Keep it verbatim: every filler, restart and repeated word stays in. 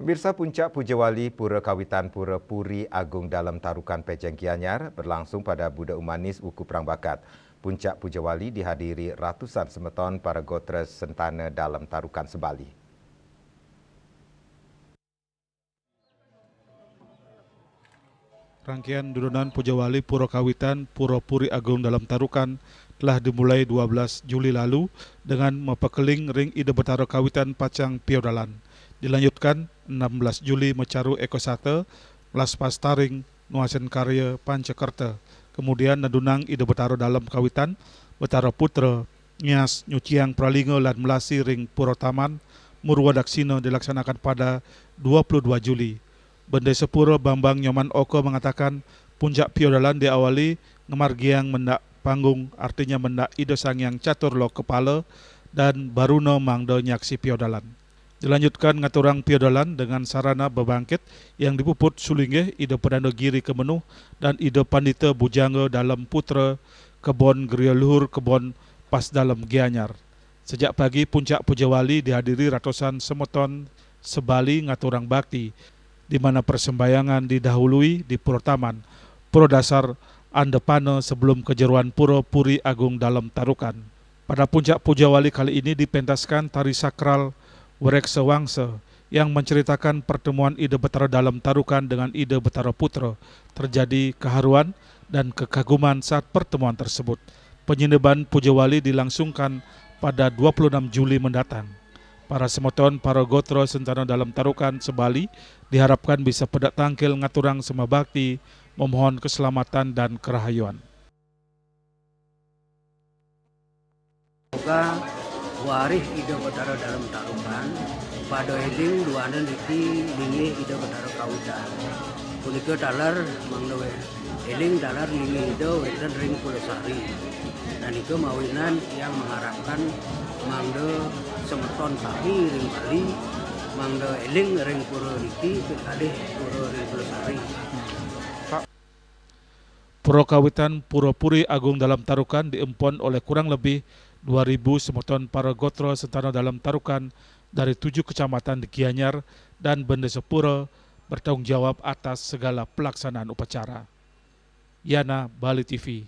Pemirsa, Puncak Puja Wali Pura Kawitan Pura Puri Agung Dalem Tarukan Pejeng Gianyar berlangsung pada Buda Umanis Wuku Prangbakat. Puncak Puja Wali dihadiri ratusan semeton para gotra sentana Dalem Tarukan se-Bali. Rangkaian dudonan Puja Wali Pura Kawitan Pura Puri Agung Dalem Tarukan telah dimulai dua belas Juli lalu dengan mapakeling ring Ida Betara Kawitan Pacang Piodalan. Dilanjutkan enam belas Juli macaru eka sata, mlaspas taring, nuasin karya pancakerta. Kemudian nedunang Ida Betara Dalem Kawitan, Betara Putra, ngias nyuciang pralinga lan melasi ring Pura Taman Murwa Daksina dilaksanakan pada dua puluh dua Juli. Bendesa Pura Bambang Nyoman Oka mengatakan, puncak piodalan diawali ngamargiang mendak panggung, artinya mendak Ida Sang Hyang Catur Loka Pala dan baruna mangda nyaksi piodalan. Dilanjutkan ngaturang piodalan dengan sarana bebangkit yang dipuput sulinggih Ida Pedanda Giri Kemenuh dan Ida Pandita Bujangga Dalem Putra Kebon Gria Luhur Kebon Pas Dalem Gianyar. Sejak pagi, puncak Puja Wali dihadiri ratusan semeton se-Bali ngaturang bakti, di mana persembahyangan didahului di Pura Taman, Pura Dasar, Andapana sebelum kejeruan Pura Puri Agung Dalem Tarukan. Pada puncak Puja Wali kali ini dipentaskan tari sakral Wreksa Wangsa yang menceritakan pertemuan Ida Betara Dalem Tarukan dengan Ida Betara Putra, terjadi keharuan dan kekaguman saat pertemuan tersebut. Penyindiban Puja Wali dilangsungkan pada dua puluh enam Juli mendatang. Para semeton, para gotra sentana Dalem Tarukan se-Bali diharapkan bisa pedak tangkil ngaturang sembah bakti, memohon keselamatan dan kerahayuan. Moga warih Ida Betara Dalem Tarukan, pada eling duaning niki linggih Ida Betara Kawitan. Punika taler mangda we-, eling taler linggih Ida wenten ring Pulasari. Nah, nika mawinan tiang mengharapkan mangda semeton sami ring Bali, mangda eling ring pura niki, kekalih pura ring Pulasari. Pura Kawitan Pura Puri Agung Dalem Tarukan diempon oleh kurang lebih dua ribu semeton para gotra sentana Dalem Tarukan dari tujuh kecamatan di Gianyar dan Bendesa Pura bertanggung jawab atas segala pelaksanaan upacara. Yana, Bali T V.